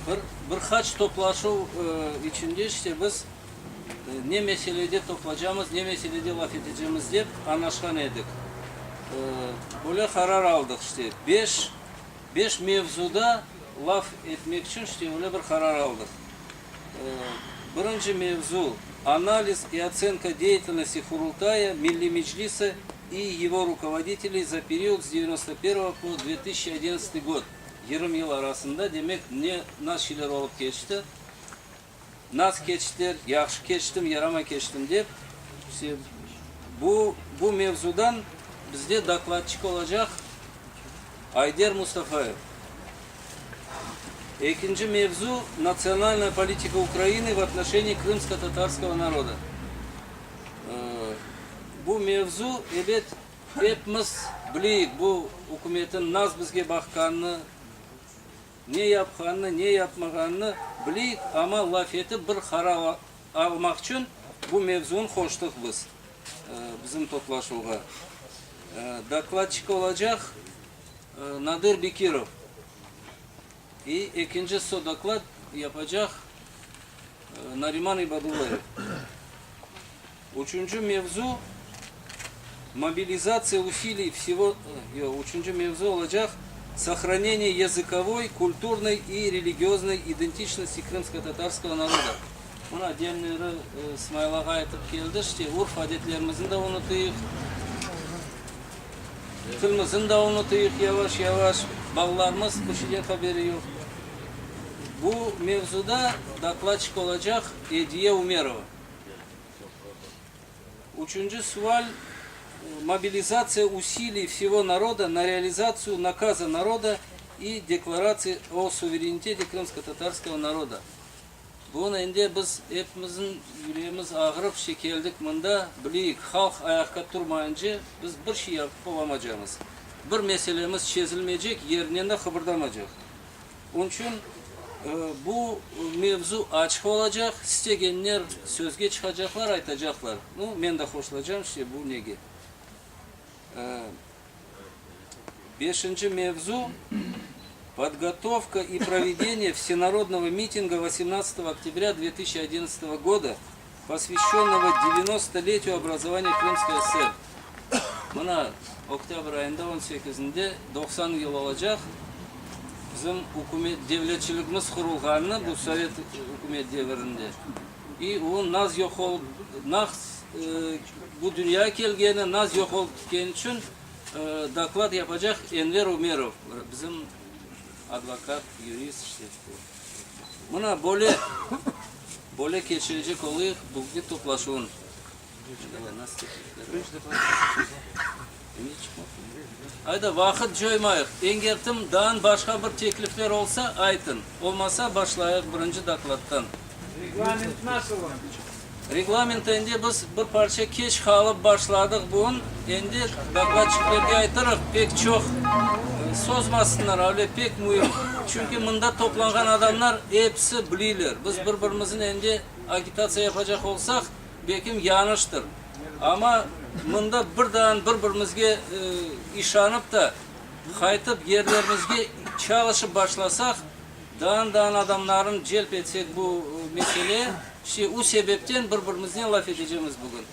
Bir bir qaç toplaşuv içinde işte biz ne meselede toplacamız, ne meselede laf etecemiz dep añlaşqan edik. Böyle qarar aldıq işte, beş beş mevzuda laf etmek içün işte öyle bir qarar aldıq. Birinci mevzu, Analiz i otsenka deyatelnosti Qurultaya, Milliy Meclisa i ego rukovoditeley za period s devyanosto pervogo po dve tısyaçı odinnadsatıy god, 20 yıl arasında, demek, ne nas şeyler olıp keçti, nas keçtiler, yahşı keçtim, yaramay keçtim dep, işte, bu, bu mevzudan bizde dokladçik olacaq Ayder Mustafayev. Ekinci mevzu, Natsionalnaya politika Ukraины v otnoşenii krımsko-tatarskogo naroda. Bu mevzu, ebet, epimiz bileyik bu ükümetin nas bizge baqqanını, ne yapqanını, ne yapmağanını bileyik, amma laf etip bir qarar almaq içün bu mevzunı qoştıq biz bizim toplaşuvğa. Dokladçik olacaq Nadir Bekirov. İ ekinci sodoklad yapacaq Nariman İbadullayev. Üçünci mevzu, Mobilizatsiya usiliy vsego, yoq, üçünci mevzu olacaq, Sohraneniye yazıkovoy, kulturnıy i religioznıy identiçnosti krımskotatarskogo naroda. Mına, demleri İsmail ağa aytıp keldi, işte, urf-adetlerimizni de unutıyıq, tilimizni de unutıyıq yavaş-yavaş, balalarımız bir şeyden haberi yoq. Bu mevzuda dokladçik olacaq Ediye Umerova. Üçünci sual, Mobilizatsiya usiliy vsego naroda na realizatsiyu nakaza naroda i deklaratsiyi o suverenitete krımskotatarskogo naroda. Bunı endi biz epimizniñ yüreğimiz ağırıp işte keldik mında, bileyik, halq ayaqqa turmayınca biz bir şey yapıp olamacamız. Bir meselemiz çezilmeycek, yerinden de qıbırdamaycaq. Onıñ içün bu mevzu açıq olacaq, istegenler sözge çıqacaqlar, aytacaqlar. Nu, men de qoşulacam işte bu nege. Beşinci mevzu, Podgotovka i provedeniye vsenarodnogo mitinga vosemnadtsatogo oktyabrya dve tısyaçı odinnadtsatogo goda, posvyaşçennogo devyanostoletiyu obrazovaniya Krımskoy SSR. Mına, oktâbr ayında on sekizinde 90 yıl olacaq bizim ükümet, devletçiligimiz qurulğanını, bu sovet ükümet devirinde. İ o naz yoq olıp, naz bu dünyağa kelgeni, naz yoq olıp ketkeni içün doklad yapacaq Enver Umerov, bizim advokat, yurist, işte. Mına böyle, böyle keçirecek olayıq bugünki toplaşuvnı. Ayda, vaqıt coymayıq. Engertim, daa başqa bir teklifler olsa, aytın. Olmasa, başlayıq birinci dokladtan. Reglament nasıl olacaq? Reglament endi biz bir parça keç qalıp başladıq bugün. Endi dokladçiklerge aytırıq, pek çoq sozmasınlar, öyle pek müim. Çünki mında toplanğan adamlar episi biliyler. Biz bir-birimizin endi agitatsiya yapacaq olsaq, Belkim yañlıştır, amma mında bir daan bir-birimizge işanıp da, qaytıp yerlerimizge çalışıp başlasaq, daan-daan adamlarnı celp etsek bu meseleye, işte u sebepten bir-birimiznen laf etecemiz bugün.